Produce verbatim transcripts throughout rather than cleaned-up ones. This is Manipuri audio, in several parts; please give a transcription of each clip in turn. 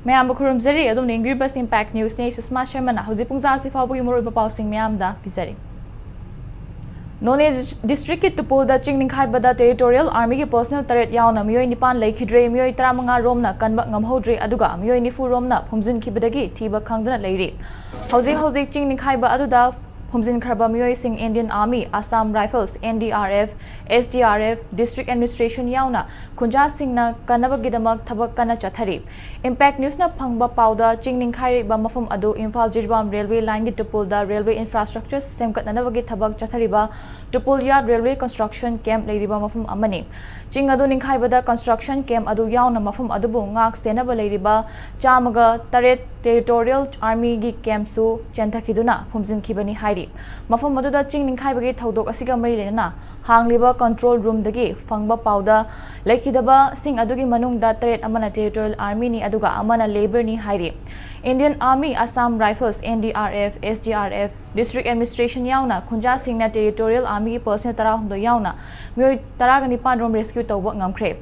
ꯃꯌꯥꯝꯕꯨ ꯈꯨꯔꯨꯝꯖꯔꯤ꯫ ꯑꯗꯣꯝꯅ ꯌꯦꯡꯕꯤꯔꯤꯕꯁꯤ Impact Newsꯅꯤ꯫ ꯑꯩ ꯁꯨꯁꯃꯥ ꯁꯔꯃꯅ ꯍꯧꯖꯤꯛ ꯄꯨꯡ ꯇꯔꯥ ꯑꯁꯤ ꯐꯥꯎꯕꯒꯤ ꯃꯔꯨꯑꯣꯏꯕ ꯄꯥꯎꯁꯤꯡ ꯃꯌꯥꯝꯗ ꯄꯤꯖꯔꯤ꯫ ꯅꯣꯅꯦ ꯗꯤꯁꯇ꯭ꯔꯤꯛꯀꯤ ꯇꯨꯄꯨꯜꯗ ꯆꯤꯡ ꯅꯤꯡꯈꯥꯏꯕꯗ Territorial Armyꯒꯤ personnel ꯇꯔꯦꯠ ꯌꯥꯎꯅ ꯃꯤꯑꯣꯏ ꯅꯤꯄꯥꯟ ꯂꯩꯈꯤꯗ꯭ꯔꯦ, ꯃꯤꯑꯣꯏ ꯇꯔꯥꯃꯉꯥ ꯔꯣꯝꯅ ꯀꯟꯕ ꯉꯝꯍꯧꯗ꯭ꯔꯦ, ꯑꯗꯨꯒ ꯃꯤꯑꯣꯏ ꯅꯤꯐꯨ ꯔꯣꯝꯅ ꯐꯨꯝꯖꯤꯟꯈꯤꯕꯗꯒꯤ ꯊꯤꯕ ꯈꯪꯗꯅ ꯂꯩꯔꯤ꯫ ꯍꯧꯖꯤꯛ ꯍꯧꯖꯤꯛ ꯆꯤꯡ ꯅꯤꯡꯈꯥꯏꯕ ꯑꯗꯨꯗ ꯐꯨꯝꯖꯤꯟꯈ꯭ꯔꯕ ꯃꯤꯑꯣꯏꯁꯤꯡ Indian Army, Assam Rifles, N D R F, S D R F, District Administration ꯌꯥꯎꯅ ꯈꯨꯟꯖꯥꯁꯤꯡꯅ ꯀꯟꯅꯕꯒꯤꯗꯃꯛ ꯊꯕꯛ ꯀꯟꯅ ꯆꯠꯊꯔꯤ꯫ Impact Newsꯅ ꯐꯪꯕ ꯄꯥꯎꯗ, ꯆꯤꯡ ꯅꯤꯡꯈꯥꯏꯔꯤꯕ ꯃꯐꯝ ꯑꯗꯨ Imphal Jiribam railway lineꯒꯤ ꯇꯨꯄꯨꯜꯗ railway infrastructure ꯁꯦꯝꯒꯠꯅꯅꯕꯒꯤ ꯊꯕꯛ ꯆꯠꯊꯔꯤꯕ ꯇꯨꯄꯨꯜ ꯌꯥꯔꯗ railway construction camp ꯂꯩꯔꯤꯕ ꯃꯐꯝ ꯑꯃꯅꯤ꯫ ꯆꯤꯡ ꯑꯗꯨ ꯅꯤꯡꯈꯥꯏꯕꯗ construction camp ꯑꯗꯨ ꯌꯥꯎꯅ ꯃꯐꯝ ꯑꯗꯨꯕꯨ ꯉꯥꯛ ꯁꯦꯟꯅꯕ ꯂꯩꯔꯤꯕ ꯆꯥꯝꯃꯒ ꯇꯔꯦꯠ Territorial Armyꯒꯤ campꯁꯨ ꯆꯦꯟꯊꯈꯤꯗꯨꯅ ꯐꯨꯝꯖꯤꯟꯈꯤꯕꯅꯤ ꯍꯥꯏꯔꯤ꯫ ꯃꯐꯝ ꯑꯗꯨꯗ ꯆꯤꯡ ꯅꯤꯡꯈꯥꯏꯕꯒꯤ ꯊꯧꯗꯣꯛ ꯑꯁꯤꯒ ꯃꯔꯤ ꯂꯩꯅꯅ ꯍꯥꯡꯂꯤꯕ control roomꯗꯒꯤ ꯐꯪꯕ ꯄꯥꯎꯗ, ꯂꯩꯈꯤꯗꯕꯁꯤꯡ ꯑꯗꯨꯒꯤ ꯃꯅꯨꯡꯗ ꯇꯔꯦꯠ ꯑꯃꯅ Territorial Armyꯅꯤ, ꯑꯗꯨꯒ ꯑꯃꯅ labourꯅꯤ ꯍꯥꯏꯔꯤ꯫ Indian Army, Assam Rifles, N D R F, S D R F, District Administration ꯌꯥꯎꯅ ꯈꯨꯟꯖꯥꯁꯤꯡꯅ Territorial Armyꯒꯤ personnel ꯇꯔꯥꯍꯨꯝꯗꯣꯏ ꯌꯥꯎꯅ ꯃꯤꯑꯣꯏ ꯇꯔꯥꯒ ꯅꯤꯄꯥꯟ ꯔꯣꯝ rescue ꯇꯧꯕ ꯉꯝꯈ꯭ꯔꯦ꯫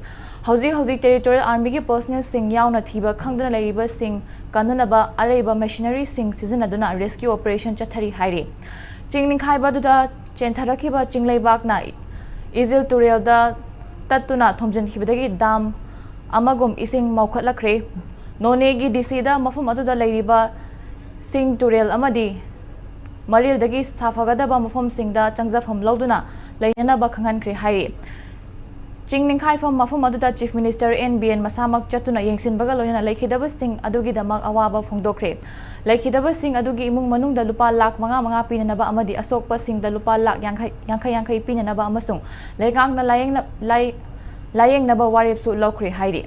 ꯍꯧꯖꯤꯛ ꯍꯧꯖꯤꯛ Territorial Armyꯒꯤ personnelꯁꯤꯡ ꯌꯥꯎꯅ ꯊꯤꯕ ꯈꯪꯗꯅ ꯂꯩꯔꯤꯕꯁꯤꯡ ꯀꯟꯅꯅꯕ ꯑꯔꯩꯕ machineryꯁꯤꯡ ꯁꯤꯖꯤꯟꯅꯗꯨꯅ rescue operation ꯆꯠꯊꯔꯤ ꯍꯥꯏꯔꯤ꯫ ꯆꯤꯡ ꯅꯤꯡꯈꯥꯏꯕ ꯑꯗꯨꯗ ꯆꯦꯟꯊꯔꯛꯈꯤꯕ ꯆꯤꯡ ꯂꯩꯕꯥꯛꯅ ꯏꯖꯤꯜ ꯇꯨꯔꯦꯜꯗ ꯇꯠꯇꯨꯅ ꯊꯣꯝꯖꯤꯟꯈꯤꯕꯗꯒꯤ dam ꯑꯃꯒꯨꯝ ꯏꯁꯤꯡ ꯃꯧꯈꯠꯂꯛꯈ꯭ꯔꯦ꯫ ꯅꯣꯅꯦꯒꯤ DCꯗ ꯃꯐꯝ ꯑꯗꯨꯗ ꯂꯩꯔꯤꯕ ꯁꯤꯡ ꯇꯨꯔꯦꯜ ꯑꯃꯗꯤ ꯃꯔꯤꯜꯗꯒꯤ ꯁꯥꯐꯒꯗꯕ ꯃꯐꯝꯁꯤꯡꯗ ꯆꯪꯖꯐꯝ ꯂꯧꯗꯨꯅ ꯂꯩꯅꯅꯕ ꯈꯪꯍꯟꯈ꯭ꯔꯦ ꯍꯥꯏꯔꯤ꯫ ꯆꯤꯡ ꯅꯤꯡꯈꯥꯏꯐꯝ ꯃꯐꯝ ꯑꯗꯨꯗ Chief Minister N Biren ꯃꯁꯥꯃꯛ ꯆꯠꯇꯨꯅ ꯌꯦꯡꯁꯤꯟꯕꯒ ꯂꯣꯏꯅꯅ ꯂꯩꯈꯤꯗꯕꯁꯤꯡ ꯑꯗꯨꯒꯤꯗꯃꯛ ꯑꯋꯥꯕ ꯐꯣꯡꯗꯣꯛꯈ꯭ꯔꯦ꯫ ꯂꯩꯈꯤꯗꯕꯁꯤꯡ ꯑꯗꯨꯒꯤ ꯏꯃꯨꯡ ꯃꯅꯨꯡꯗ ꯂꯨꯄꯥ ꯂꯥꯈ ꯃꯉꯥ ꯃꯉꯥ ꯄꯤꯅꯅꯕ ꯑꯃꯗꯤ ꯑꯁꯣꯛꯄꯁꯤꯡꯗ ꯂꯨꯄꯥ ꯂꯥꯈ ꯌꯥꯡꯈꯩ, ꯌꯥꯡꯈꯩ ꯌꯥꯡꯈꯩ ꯄꯤꯅꯅꯕ ꯑꯃꯁꯨꯡ ꯂꯩꯉꯥꯛꯅ ꯂꯥꯌꯦꯡꯅ-, ꯂꯥꯏ-, ꯂꯥꯌꯦꯡꯅꯕ ꯋꯥꯔꯦꯞꯁꯨ ꯂꯧꯈ꯭ꯔꯦ ꯍꯥꯏꯔꯤ꯫